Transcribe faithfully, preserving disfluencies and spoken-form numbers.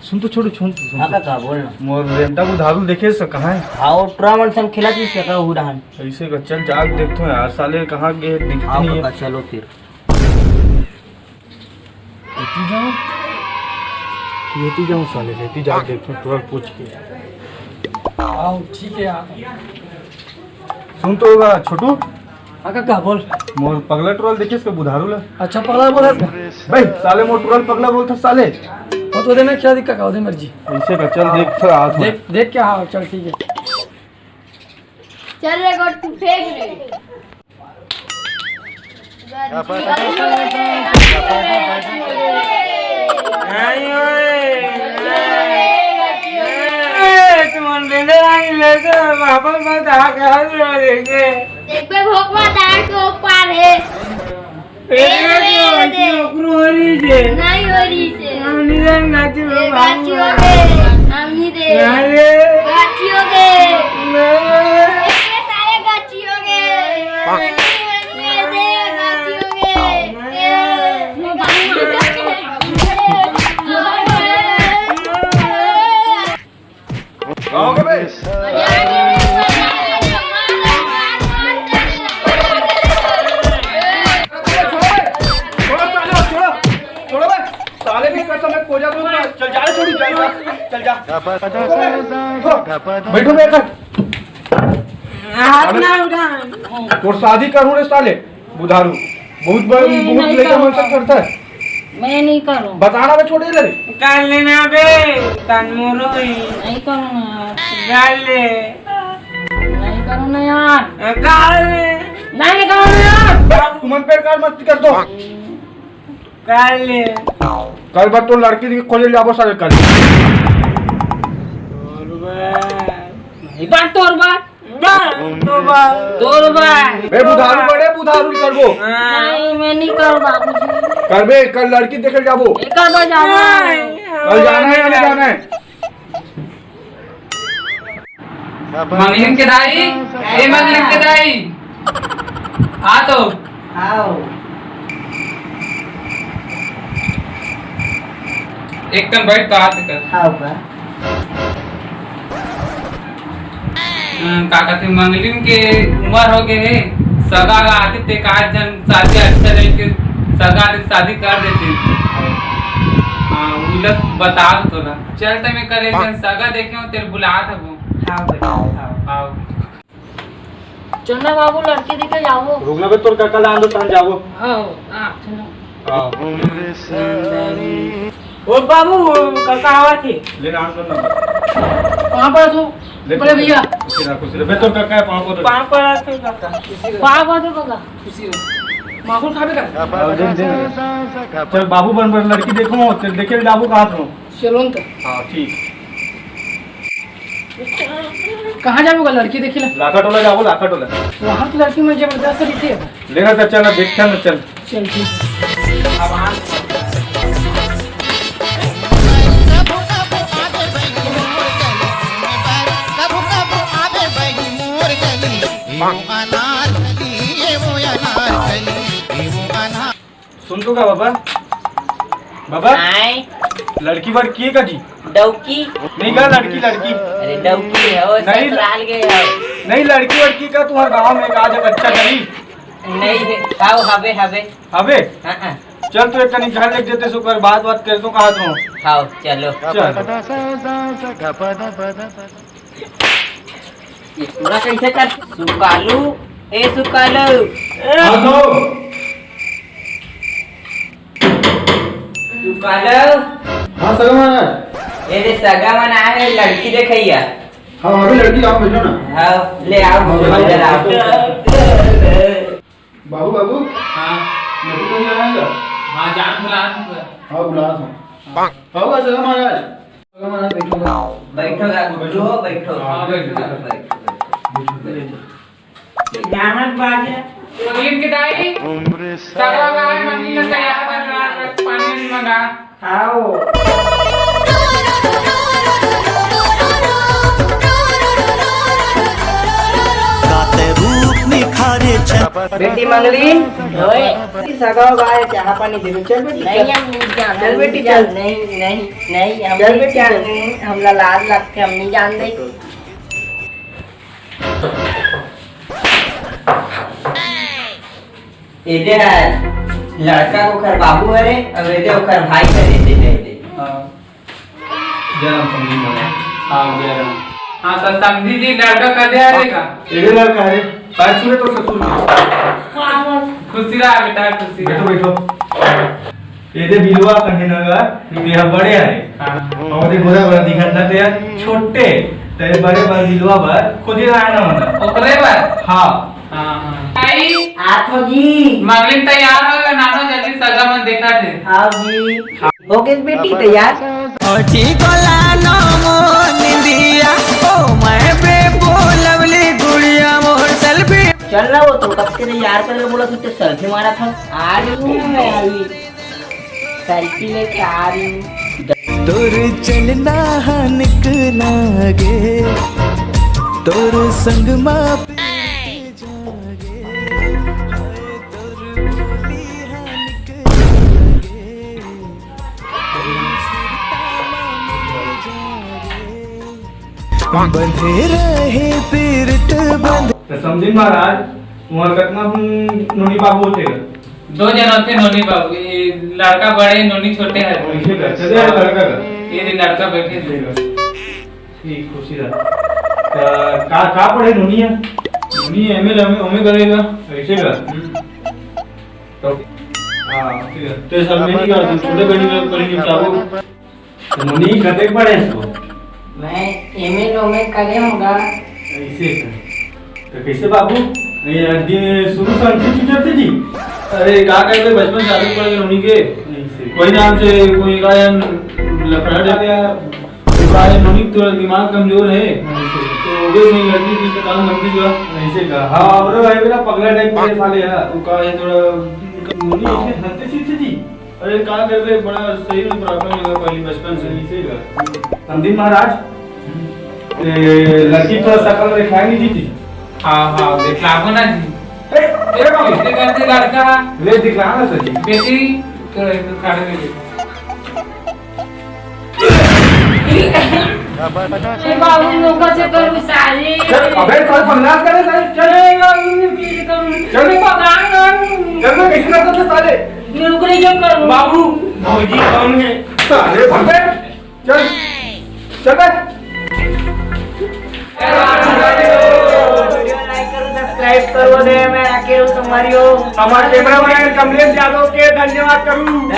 सुन तो छोटू, सुन तो, सुन हाँ तो। काका, बोल ना। मोर बेटा बुधारू ल देखे हस कहाँ हे? हाँ, वो टुरा मन संग खेलत रहिस काका, उहू डहन। अइसे का, चल जाके देखथों यार, साले कहाँ गे हे, दिखत हाँ नहीं हे। काका, चलो फिर। एती जाओ, एती जाओ साले, एती जाके देखथों, टुरा ल पूछ के। हाँ, ठीक हे यार। सुन तो छोटू, हाँ काका, बोल। मोर पगला टुरा ल देखे हस का, बुधारू ला? अच्छा, पगला बोलत हे। बे साले, मोर टुरा ल पगला बोलथस साले। वो तो देना क्या दिक्कत हे, ओदे मर्जी। अइसे का, चल देख, थोड़ा हाथ में। देख, देख क्या, हाँ, चल ठीक हे। चल रे गोट, तू फेंक रे। नहीं ओए। ए, तुमन बेंदर आगे ले तो वापस मत आ, कहाँ से देखे? देख बे, भोकवा दार के ऊपर हे। ए, ए, ए, ए, ओकरो हो रही छे। नहीं हो रही छे। हम निधन गाछी ए, हो, गाछी हो गए। हम नहीं दे। नहीं रे। गाछी हो गए। नहीं। ए, सारे गाछी हो गए। नहीं, नहीं, नहीं, नहीं, गाछी हो गए। ए, मोबाइल मार दे। कहोगे बे? छोड़ो, छोड़ो, छोड़ो, छोड़ो बे। साले भी कर समय खोजा तो ना। चल जा रे, छोड़ी, चल जा, चल जा। बैठो बे, कर। हाथ ना उठा। तोर शादी करूँ रे साले। बुधारू, बहुत बड़, नहीं, बहुत नहीं लइका करूँगा। मन से करता है। मैं नहीं करूँ। बताना बे, छोटे ले। कर लेना बे, तन मोरो ही। नहीं करूँ ना यार। कर ले। नहीं करूँ ना यार। कर ले। नहीं करूँ ना यार। बे, तुमन पेड़ कार मस्ती कर दो। कर ले। कल बर तोर लड़की खोजे ले आबो सारे कल। तोर बात। नहीं बात तोर बात। बा, तो बा। तोर बा। बे बुधारू बड़े बुधारू करबो। हाँ। नहीं, मैं नहीं करूँ बाबूजी। करबे, कल लड़की देखे जाबो। एकर बा जाना है। नहीं, कल जाना है या नहीं जाना है? मंगलिन के दाई, ए मंगलिन के दाई। आ तो। आओ। एक कन बैठ तो हाथ कर। आओ बा। हम्म, का कहते, मंगलिन के उम्र हो गए हे, सगा ला आते ते का जन शादी अच्छा रहे के सगा आते शादी कर देते। हाँ, उलस बता दो तोला। चल त मैं करे जन सगा देखे हो, तेरे बुलात हबो। हाँ भाई, हाँ। आओ। चंदा बाबू, लड़की देखे जाबो। रुकना बे, तोर काका ला आन दो, तहन जाबो। हाँ, हाँ, चलो। हाँ। ओ बाबू, काका आवत हे। ले ना, आन दो ना। कहाँ पर तू? ले, बड़े भैया। खुशी रह, खुशी रह। बे, तोर काका हे, पाँव पड़। पाँव पड़ तू काका। पाँव पड़ तू काका। खुशी रह। माखुर खाबे का? हाँ, दे, दे। चल, बाबू बन, बन, लड़की देखो, ते देखे जाबो कहाँ तू? चलो न तो। हाँ, ठीक। कहाँ जाबो का लड़की देखे ला? लाखा टोला जाबो, लाखा टोला। वहाँ की लड़की में जबरदस्त दिखती है। लेना तो चल, देखते हैं ना, चल। चल, ठीक। सुन तो का बाबा? बाबा? आय? लड़की वड़की हे का जी? डौकी? नहीं का लड़की, लड़की? अरे डौकी हे, वो नहीं, ससुराल गए हे। नहीं, लड़की वड़की का तुम्हारे गाँव में एक आज अच्छा करी? नहीं हे, हाव, हबे, हबे। हबे? हाँ, हाँ। चल तो एक कनी घर लेके जाते, सुकर बात बात कर तो कहा तू। हाव, चलो। चल। ये पूरा कैसे कर? सुकालू, ए सुकालू। हाँ, तो। सुकालू। हाँ, सगा महाराज। ए रे, सगा मन आए हे, लड़की देखइया। हाँ, अभी लड़की लाओ, बैठो ना। हाँ, ले आओ, हाँ, मुझे बैठो, अंदर आओ। बैठो। बाबू, बाबू। हाँ। लड़की को नहीं आएगा? हाँ, जान बुला। हाँ, बुला था। हाँ। आओ, सगा महाराज। बैठो ना, बैठो। बैठो ना, गुड्डू हो, बैठो। हाँ, बैठो। बैठो, बैठो। बैठो, बैठो। गानक बाजे। मंगलिन के दाई, सगा गाय मंगलिन के तैयार कर रहा है, पानी नहीं मंगा। आओ। गाते रूप निखारे छन। बेटी मंगली, ओए। सगा हो गा हे, चाहा पानी दे दो। चल बेटी, नहीं, चल। हम नहीं जान, चल हम बेटी, नहीं जान, चल। नहीं, नहीं, नहीं, हम चल नहीं बेटी, जान, चल। नहीं, हमला लाज लगथे, हम नहीं जान दे। एदे हर लड़का के ओकर बाबू हरे, अउ एदे ओकर भाई हरे, एदे, एदे। हाँ। जय राम समधी महाराज। हाँ, जय राम। हाँ, तो समधी जी, लड़का कदे हरे गा? एदे लड़का हरे, पैर छुए तो ससुर। खुशी रहा बेटा, खुशी रहा। बैठो, बैठो। एदे बिलवा कहे न गा, तेहा बड़े हरे। हाँ। अउ एदे गोरा गोरा दिखत ना, तेहा छोटे, तेरे बड़े बर बिलवा बर खोजे रहा ना मतलब। ओकरे बर? हाँ। हाँ, हाँ। आई। आथो जी। मंगलिन तैयार हो गा, नानो जल्दी सगा मन देखा थे। आओ जी। हो गई बेटी तैयार? ओ ठीक होला नो मोर निंदिया, ओ मैं बेबो लवली गुड़िया मोर सेल्फी। चल ना वो तो कब से तैयार करके बोला तू तो सेल्फी मारा था। आ रही हूँ मैं अभी। सेल्फी लेके आ रही हूँ। तोर चलना हनिक लागे, तोर संग मा बंधे रहे पीरत बंध। तो समझिन महाराज, तुम्हार कतना हम नोनी बाबू होते गा? दो जन होते नोनी बाबू, ये लड़का बड़े, नोनी छोटे है। कैसे कर? चले यार लड़का का। ये रे लड़का बैठे थे। ठीक, खुशी रहा। का, का, का पढ़े नोनी है? नोनी एमए लमे, ओमे करेगा। ऐसे का? हम्म। तो, हाँ, ठीक है। तो सब में नहीं करते, छोटे बहनी लोग पढ़ेंगे, चाहो। तो नोनी कते पढ़े इसको? मैं एमए लोमे करे हूँ गा। ऐसे का? तो कैसे बाबू? ये दिन शुरू से अंकित चुके थे जी? अरे, का कहते बचपन से आदत पड़ गई नोनी के। ऐसे। कोई नाम से, कोई का यार लफड़ा डाल यार। तो का है, नोनी थोड़ा दिमाग कमजोर है। ऐसे। तो वो भी नहीं लड़की थी, तो काम बनती हुआ। ऐसे का? हाँ, हमरो भाई मेरा पगला टाइप के साले है। तो का है, थोड़ा नोनी ऐसे हंसते सीखते जी। अरे, का करबे, बड़ा सही में प्रॉब्लम है पहली बचपन से। ऐसे का? समझिन महाराज, ए, लड़की थोड़ा शकल दिखाई नहीं दी जी। हाँ, हाँ, दिखलाबो ना जी। ए, ए बाबू। कैसे करते लड़का? ले दिखला ना सर जी। बेटी, तो एक खड़े में ले। ए बाबू, नौकर से करू साले। चल, अबे, साले बदमाश करे साले, चल। ए बाबू, मैं पीर करूँ। चल। मैं पगार करूँ। चल, मैं कैसे करता था साले? नौकरी जो करूँ। बाबू, भौजी कौन है? साले, भग बे। चल, चल बे। Video like करो, subscribe करो दे, मैं राकेश कुमारी हूँ। हमारे cameraman कमलेश यादव के धन्यवाद करूँ।